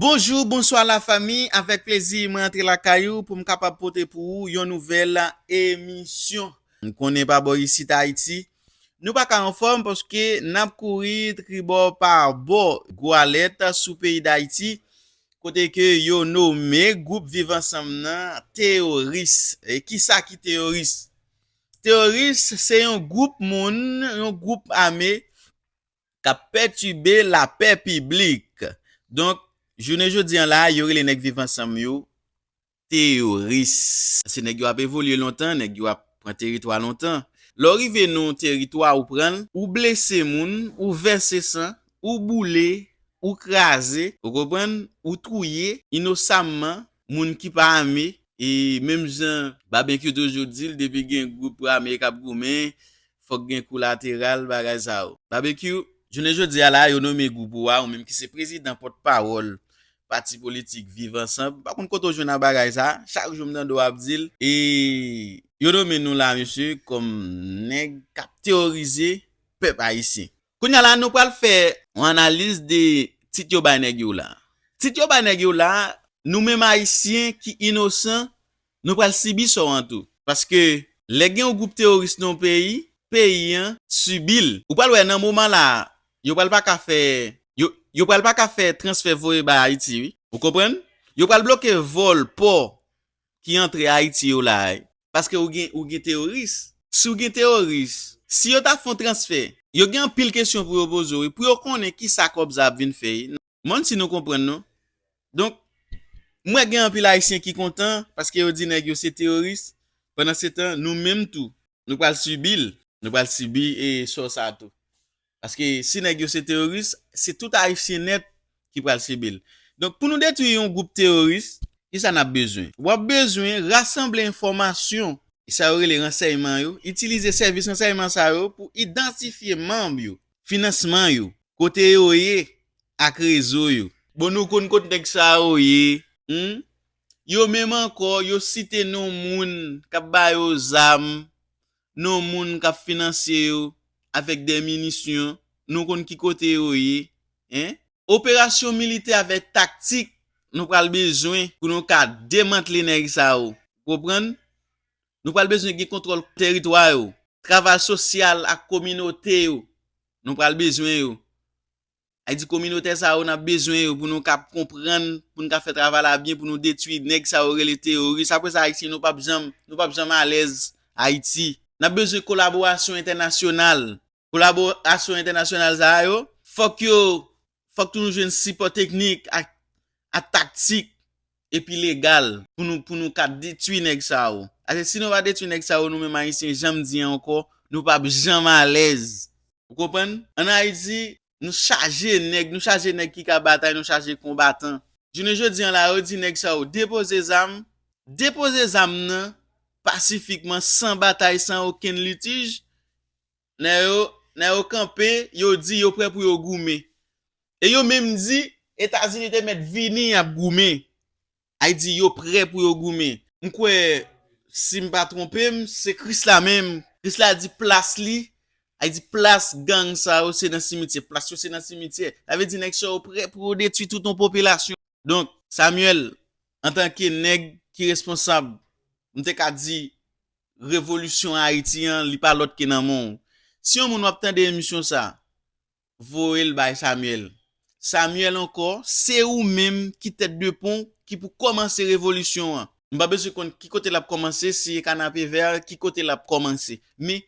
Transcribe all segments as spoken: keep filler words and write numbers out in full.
Bonjou, bonswa lafanmi. Avèk plezi, mwen antre lakay ou pou m kapab pote pou ou yon nouvèl emisyon. M konnen pa bò isit Ayiti, nou pa ka anfòm paske n ap kouri tribò pa bò. Gwo alèt sou peyi Dayiti, kote ke yo nome gwoup Viv Ansanm nan teyoris. E kisa ki teyoris? Teyoris se yon gwoup moun, yon gwoup ame k ap pètibe lapè piblik. Donk, jounen jodi an la, yo rele nèg Viv Ansanm yo teyoris. Se nèg yo ap evolye lontan, nèg yo ap pran teritwa lontan. Lè w rive nan yon teritwa, ou pran l, ou blese moun, ou vèse san, ou boule, ou kraze, ou konprann, ou touye inosamman moun ki pa ame. E menm jan Babekyou toujou di l, depi gen gwoup ame k ap goumen, fòk gen kolateral, bagay sa yo. Babekyou, jounen jodi a la, yo nome gwoup ou a, ou menm ki se prezidan, pòtpawòl pati politik Viv Ansanm. M pa konn kote w jwenn a bagay sa, chak jou m tande w ap di l. E yo nome nou la, mesye, kòm nèg k ap teworize pèp ayisyen. Kounye a la, nou pral fè yon analiz de tit yo bay nèg yo la. Tit yo bay nèg yo la, nou menm Ayisyen ki inosan, nou pral sibi sò an tou. Paske lè gen yon gwoup teworis nan yon peyi, peyi an sibi l. Ou pral wè nan moman la, yo pral pa ka fè, yo, yo pral pa ka fè transfè voye bay Ayiti, wi. Ou konprann? Yo pral bloke vòl pò ki antre Ayiti yo la, wi. Paske ou gen, ou gen teworis. Si w gen teworis, si yo ta fè yon transfè, yo gen anpil kesyon pou yo poze w, wi, pou yo konnen kisa kòb sa ap vin fè. M konn si nou konprann, non? Donk, m wè gen anpil Ayisyen ki kontan paske yo di nèg yo se teworis. Pandansetan, nou menm tou, nou pral sibi l. Nou pral sibi e sò sa tou. Paske si nèg yo se teworis, se tout Ayisyen nèt ki pral sibi l. Donk, pou nou detwi yon gwoup teworis, kisa n ap bezwen? W ap bezwen rasanble enfòmasyon, e sa yo rele ransèyman yo, itilize sèvis ransèyman sa yo pou idantifye manm yo, finansman yo, kote yo ye, ak rezo yo. Bon, nou konn kot nèg sa yo ye, hmm? Yo menm ankò, yo site non moun k ap ba yo zam, non moun k ap finanse yo avèk de minisyon, nou konn ki kote yo ye, en? Operasyon militè avèk taktik, nou pral bezwen pou nou ka demantle nèg sa yo. Konprann? Nou pral bezwen gen kontwòl teritwa yo. Travay sosyal ak kominote yo, nou pral bezwen yo. Sa vle di kominote sa yo, n ap bezwen yo pou nou ka konprann, pou nou ka fè travay la byen, pou nou detwi nèg sa yo rele teworis. Apre sa, Ayisyen, nou p ap janm, nou p ap janm alèz Ayiti. N ap bezwen kolaborasyon entènasyonal. Kolaborasyon entènasyonal sa yo, fòk yo, fòk tou nou jwenn sipò teknik ak, ak taktik epi legal pou nou, pou nou ka detwi nèg sa yo. Paske si nou pa detwi nèg sa yo, nou menm Ayisyen, jan m di ankò, nou p ap janm alèz. Ou konprann? Ann Ayiti, nou chaje nèg, nou chaje nèg ki ka batay, nou chaje konbatan. Jounen jodi an la, yo di nèg sa yo depoze zam, depoze zam nan pasifikman, san batay, san okenn litij. Nèg yo, nèg yo kanpe, yo di yo prè pou yo goumen. E yo menm di, Etazini te mèt vini, y ap goumen. Sa vle di yo prè pou yo goumen. M kwè, si m pa twonpe m, se Kris la menm. Kris la di plas li, sa vle di plas gang sa yo se nan simityè. Plas yo se nan simityè. Sa vle di nèg sa yo prè pou yo detwi tout yon popilasyon. Donk, Samuel, antanke nèg ki responsab, m te ka di revolisyon Ayiti an, li pa lòt ke nan men w. Si yon moun w ap tande emisyon sa, voye l bay Samuel. Samuel ankò, se ou menm ki tèt de pon ki pou kòmanse revolisyon an. M pa bezwen konn ki kote l ap kòmanse, si e Kanapevè, ki kote l ap kòmanse. Men,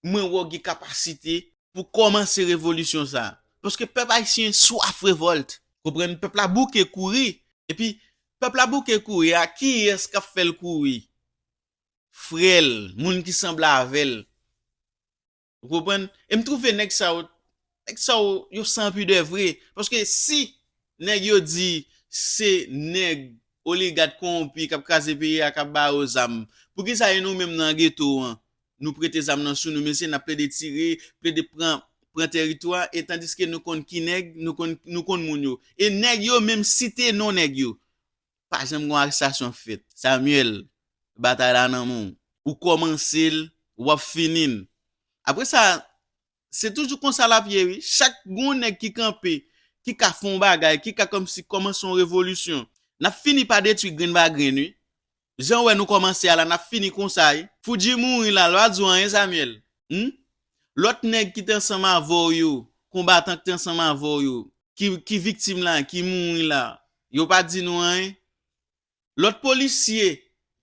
mwen wè w gen kapasite pou kòmanse revolisyon sa. Paske pèp ayisyen swaf revòlt. Konprann? Pèp la bouke kouri. Epi, pèp la bouke kouri a, kiyès k ap fè l kouri? Frè l, moun ki sanble avè l. Ou konprann? E m twouve nèg sa yo, nèg sa yo, yo san pidè vre. Paske si nèg yo di se nèg oligat kowonpi k ap kraze peyi a, k ap ba yo zam, poukisa e nou menm nan geto an, nou prete zam nan sou nou, mesye, n ap plede tire, plede pran, pran teritwa, e tandiske nou konn ki nèg, nou konn, nou konn moun yo. E nèg yo menm site non nèg yo. Pa janm gen arestasyon fèt. Samuel, batay la nan men w. Ou kòmanse l, w ap fini l. Apre sa, se toujou konsa l ap ye, wi. Chak gon nèg ki kanpe, ki ka fè yon bagay, ki ka kòmsi kòmanse yon revolisyon. N ap fini pa detwi grenn pa grenn, wi. Jan w wè nou kòmanse a la, n ap fini konsa, wi. Fuji mouri la, l pa di w anyen, Samuel. Hmm? Lòt nèg ki te ansanm avè w yo, konbatan ki te ansanm avè w yo, ki, ki viktim la, ki mouri la, yo pa di nou anyen. Lòt polisye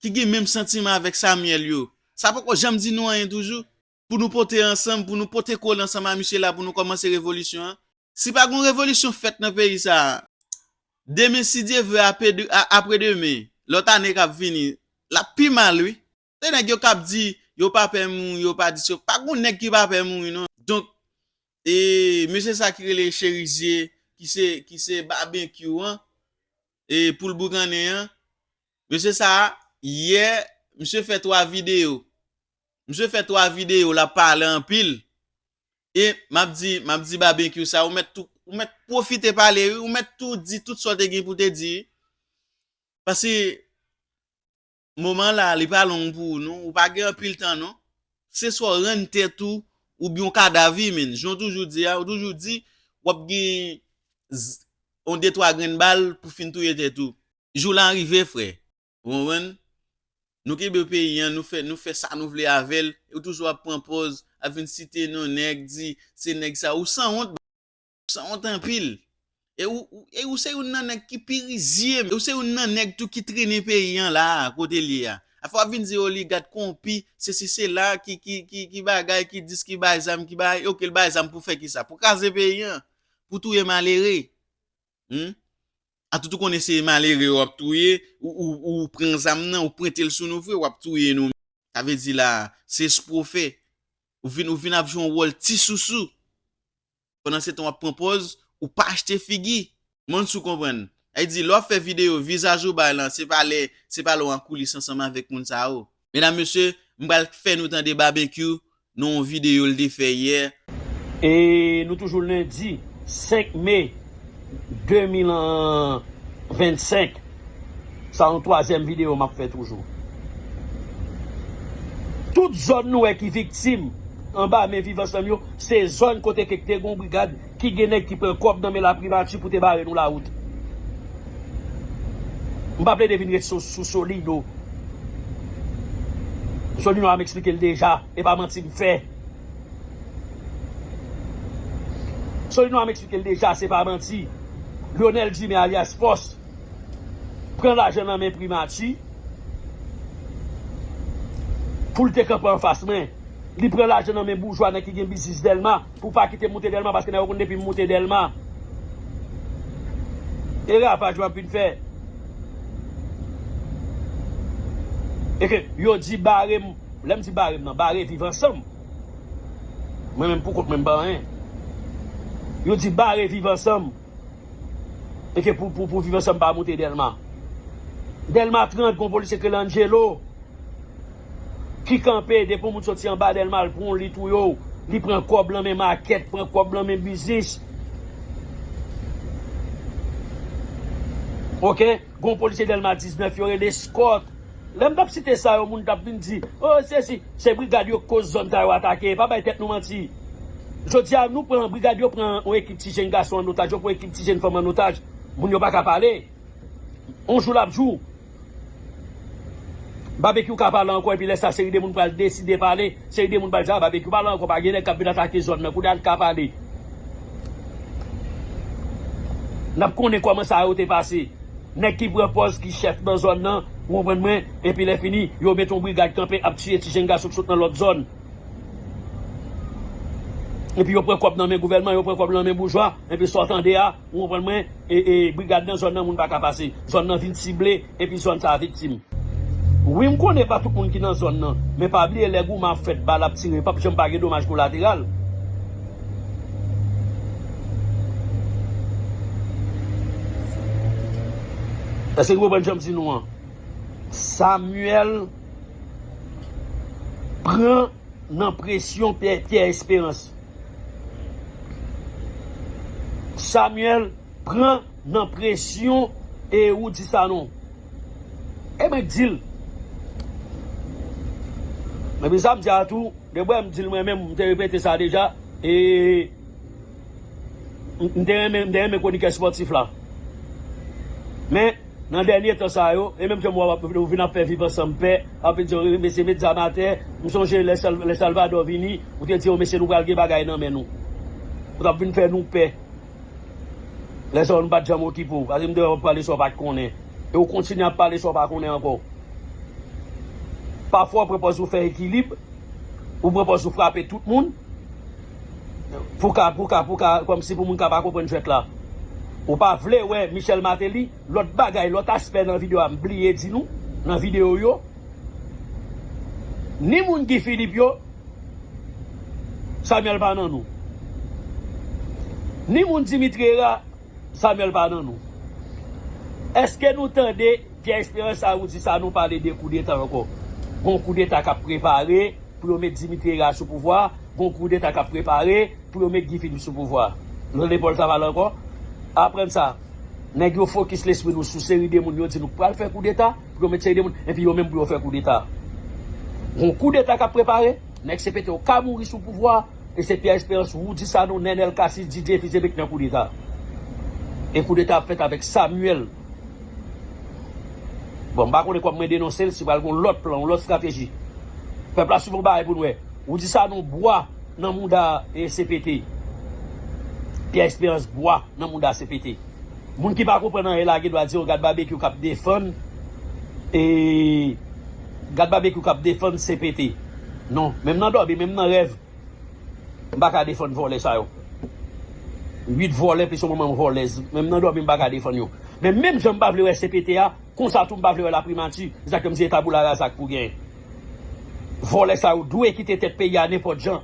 ki gen menm santiman avèk Samuel yo, sa poko janm di nou anyen toujou? Pou nou pote ansanm, pou nou pote kole ansanm a misye la, pou nou kòmanse revolisyon an. Si pa gon revolisyon fèt nan peyi sa a, demen, si Dye vle, apre de-, a-, apre demen, lòt ane k ap vini, l ap pi mal, wi. Se nèg yo k ap di, yo pa pè mouri, yo pa di se, pa gon nèg ki pa pè mouri, non. Donk, e, mesye sa ki rele Cherizier, ki se, ki se babenkyou an, e, pou l boukannen an, mesye sa a, yè, misye fè twa videyo. Misye fè twa videyo, l ap pale anpil. E m ap di, m ap di babenkyou sa, ou mèt tou, ou mèt pwofite pale, wi, ou mèt tou di tout sa w te gen pou te di, wi. Paske moman la, li pa long pou ou, non. Ou pa gen anpil tan, non. Se swa w rann tèt ou, oubyen w ka davi, men. Jan w toujou di a, ou toujou di, w ap gen z-, yon de twa grenn bal pou fin touye tèt ou. Jou la rive, frè. Ou konprann? Nou kenbe peyi an, nou fè, nou fè sa nou vle avè l, e ou toujou ap pran pòz, ap vin site non nèg, di, se nèg sa, ou sanwont, ou sanwont anpil. E ou, ou, e ou se youn nan nèg ki pi rizye, e ou se youn nan nèg tou ki trennen peyi an la, kote l ye a. Afè w ap vin di oligat konpi, sesi sela, ki, ki, ki, ki bagay, ki dis, ki bay zam, ki bay, oke, l bay zam pou fè kisa? Pou kraze peyi an, pou touye malere. Hmm? Atout ou konnen se malere w ap touye, ou, ou, ou pran zam nan, ou pwente l sou nou vre, w ap touye nou. Sa vle di la, se espwa w fè. Ou vin, ou vin ap jwe yon wòl ti sousou. Pandan se tan w ap pran pòz, ou pa achte figi. Mwen si w konprann. Sa vle di, lè w ap fè videyo, vizaj ou bay lan, se pa lè, se pa lè w an koulis ansanm avèk moun sa yo. Medam, mesye, m pral fè nou tande Babenkyou nan yon videyo l te fè yè. E nou toujou lendi senk me de mil vennsenk. Sa yon twazyèm videyo m ap fè toujou. Tout zòn nou wè ki viktim anba men Viv Ansanm yo, se zòn kote ke te gon brigad ki gen nèg ki pran kòb nan men laprimati pou te bare nou lawout. M pa plede vin ret sou, sou Solino. Solino a m eksplike l deja, e pa manti m fè. Solino a m eksplike l deja, se pa manti. Lionel Dumais alyas Fòs pran lajan nan men primati pou l te kanpe anfas mwen. Li pran lajan nan men boujwa nèg ki gen biznis Dèlma pou pa kite m moute Dèlma, paske nèg yo konn depi m moute Dèlma. E ravaj m ap vin fè. E ke yo di bare m, lè m di bare m nan, bare Viv Ansanm. Mwen menm pou kont mwen m pa anyen. Yo di bare Viv Ansanm. E ke pou, pou, pou Viv Ansanm pa moute Dèlma. Dèlma trant, gon polisye k rele Angelo ki kanpe, depi yon moun soti anba Dèlma, l pran, li touye w. Li pran kòb lan men makèt, pran kòb lan men biznis. Oke? Gon polisye Dèlma diznèf, yo rele Scott. Lè m t ap site sa yo, moun t ap vin di, o, sesi, se brigad yo k koz zòn sa yo atake. Pa bay tèt nou manti. Jodi a, nou pran, brigad yo pran yon ekip ti jenn gason an otaj, yo pran ekip ti jenn fanm an otaj. Moun yo pa ka pale. On jou l ap jou. Babekyou ka pale ankò, epi lè sa, seri de moun pral deside pale. Seri de moun pral di, a, Babekyou pale ankò, pa gen nèg k ap vin atake zòn nan. Kounye a, l ka pale. N ap konnen kòman sa yo te pase. Nèg ki pran pòz ki chèf nan zòn nan, ou konprann mwen, epi lè fini, yo met yon brigad kanpe ap tiye ti jenn gason k sot nan lòt zòn. Epi yo pran kòb nan men gouvènman, yo pran kòb nan men boujwa, epi sa w tande a, ou konprann mwen, e, e, brigad nan zòn nan, moun pa ka pase. Zòn nan vin sible, epi zòn sa a viktim. Wi, m konnen pa tout moun ki nan zòn nan, men pa bliye lè goumen ap fèt, bal ap tire, p ap janm pa gen domaj kolateral. Èske nou konprann jan m di nou an? Samuel pran nan presyon Pyè, Pyè Esperans. Samuel pran nan presyon e ou di sa non. E mwen k di l. Men bizam di a tou, de bwè m di l mwen menm, m te repete sa deja. E M m te renmen, m te renmen kwonikè spòtif la. Men, nan dènye tan sa yo, e menm jan m wè w ap, w vin ap fè Viv Ansanm pè, ap di yo, mesye, met zam atè. M sonje lè Sal-, lè Salvador vini, ou te di yo, mesye, nou pral gen bagay nan men nou. Ou t ap vin fè nou pè. Lè sa yo, nou pa t janm okipe w. Paske m te wè w ap pale sa w pa t konnen. E w kontinye ap pale sa w pa konnen ankò. Pafwa, w pran pòz ou fè ekilib, ou pran pòz ou frape tout moun. Pou ka, pou ka, pou ka, kòmsi pou moun ka pa konprann jwèt la. Ou pa vle wè Michel Martelly, lòt bagay, lòt aspè nan videyo a, m bliye di nou, nan videyo yo. Ni moun Guy Philippe yo, Samuel pa nan nou. Ni moun Dimitri Hérard, Samuel pa nan nou. Èske nou tande Pierre Espérance a Rudy Sanon pale de koudeta ankò? Gon koudeta k ap prepare pou yo met Dimitri Hérard sou pouvwa, gon koudeta k ap prepare pou yo met Guy Philippe sou pouvwa. Jean Paul Saval ankò? Aprann sa. Nèg yo fokis lespri nou sou seri de moun yo di nou pral fè koudeta, pou yo met seri de moun, epi yo menm pou yo fè koudeta. Gon koudeta k ap prepare, nèg C P T yo ka mouri sou pouvwa, e se Pierre Espérance, Rudy Sanon, Nenel Cassy, Didier Fils-Aimé k nan koudeta. E koudeta ap fèt avèk Samuel. Bon, m pa konnen kòb mwen denonse l, si pral gon lòt plan, yon lòt estrateji. Pèp la swiv yon bagay pou n wè. Rudy Sanon bwa nan mouda e C P T. Pierre Espérance bwa nan mouda C P T. Moun ki pa konprann anyen la gen dwa di, "Oh, gad Babekyou k ap defann, e gad Babekyou k ap defann C P T." Non, menm nan dòmi, menm nan rèv, m pa ka defann vòlè sa yo. Uit vòlè plis yon manman vòlèz. Menm nan dòmi, m pa ka defann yo. Men menm jan m pa vle wè C P T a, konsa tou m pa vle wè laprimati. Se sa k fè m di e tabula rasa k pou genyen. Vòlè sa yo dwe kite tèt peyi a nenpòt jan.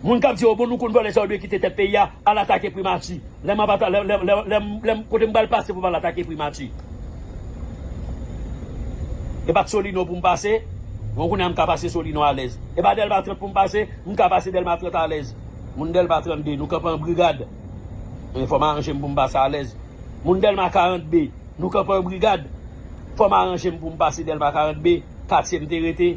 Moun k ap di, "Oh, bon, nou konn vòlè sa yo dwe kite tèt peyi a, al atake primati." Lè m ap ata-, lè, lè, lè, lè, lè m, kote m pral pase pou m al atake primati? E pa t Solino pou m pase, bon, kounye a m ka pase Solino alèz. E pa Dèlma trant pou m pase, m ka pase Dèlma trant alèz. Moun Dèlma trannde, nou kanpe an brigad. E fò m aranje m pou m pase alèz. Moun Dèlma karant B, nou kanpe an brigad. Fò m aranje m pou m pase Dèlma karant B, katye m te rete.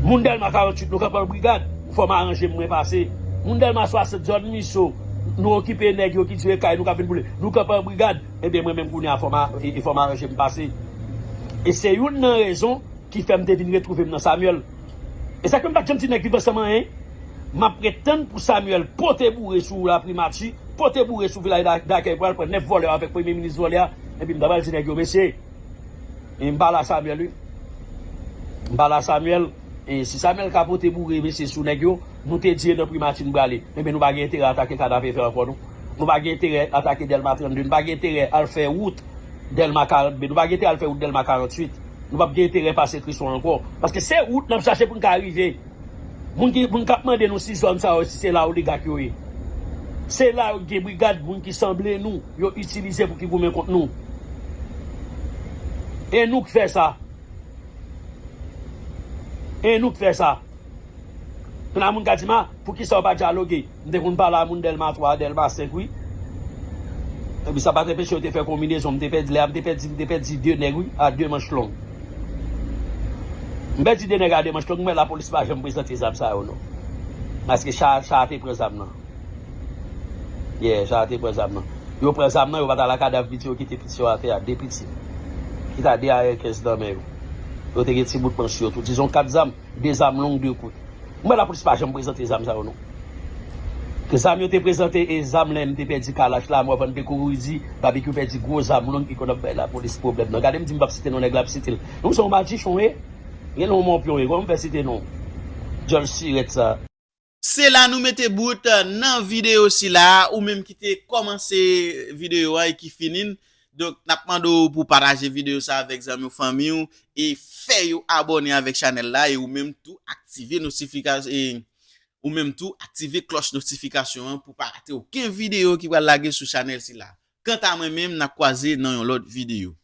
Moun Dèlma karanntuit, nou kanpe an brigad. Fò m aranje m, mwen pase. Moun Dèlma swasant, zòn Miso, nou okipe nèg yo ki tire kay, nou k ap vin boule. Nou kanpe an brigad. Ebyen, mwen menm kounye a, fò m a-, e, e fò m aranje m pase. E se youn nan rezon ki fè m te vin retwouve m nan Samuel. E sa k fè m pa t janm di nèg Viv Ansanm anyen. M ap ret tann pou Samuel pote boure sou laprimati, pote boure sou vilaj da-, dakèy pou al pran nèf vòlè avèk premye minis vòlè a. Epi m ta pral di nèg yo, "Mesye, e m pale a Samuel, wi. M pale a Samuel. E si Samuel ka pote boure, mesye, sou nèg yo, nou te di e nan primati n prale. Ebyen, nou pa gen enterè atake Kanapevè ankò, non. Nou pa gen enterè atake Dèlma trannde. Nou pa gen enterè al fè wout Dèlma karant B. Nou pa gen enterè al fè wout Dèlma karanntuit. Nou p ap gen enterè pase Krison ankò. Paske se wout n ap chache pou n ka rive." Moun ki, moun k ap mande nou si zòn sa yo, si se la oligak yo ye. Se la yo gen brigad moun ki sanble nou, yo itilize pou ki goumen kont nou. E nou k fè sa. E nou k fè sa. Kounye a moun ka di m, "A, poukisa w pa dyaloge?" M te konn pale a moun Dèlma twa, Dèlma senk, wi. Epi sa pa t anpeche yo te fè konbinezon. M te pèdi, lè a m te pèdi, m te pèdi de nèg, wi, a de manch long. M pèdi de nèg a de manch long, men lapolis pa janm prezante zam sa yo, non. Paske cha, cha a te pran zam nan. Yeah, cha a te pran zam nan. Yo pran zam nan, yo pa t al a kadav piti yo, kite piti yo atè a, de piti. Ki ta de A R kenz nan men yo. Yo te gen ti bout manch yo tou. Dizon kat zam, de zam long, de kout. Mwen, lapolis pa janm prezante zam sa yo, non. Ke zam yo te prezante, e zam lè m te pèdi kalach la, mwen pann te kouri di, Babekyou pèdi gwo zam long ki konn ap bay lapolis pwoblèm nan. Gade m di m p ap site non nèg la, m ap site l. Non, se yon madichon, e. Gen non mòpyon, e. Kòman m fè site non? Djòl sirèt sa. Se la nou mete bout nan videyo sila a, ou menm ki te kòmanse videyo a e ki fini l. Donk, n ap mande w pou w pataje videyo sa avèk zanmi w, fanmi w, e fè yo abòne avèk chanèl la, e ou menm tou aktive notifika-, e ou menm tou aktive klòch notifikasyon an pou w pa rate okenn videyo ki pral lage sou chanèl sila. Kanta mwen menm, n ap kwaze nan yon lòt videyo.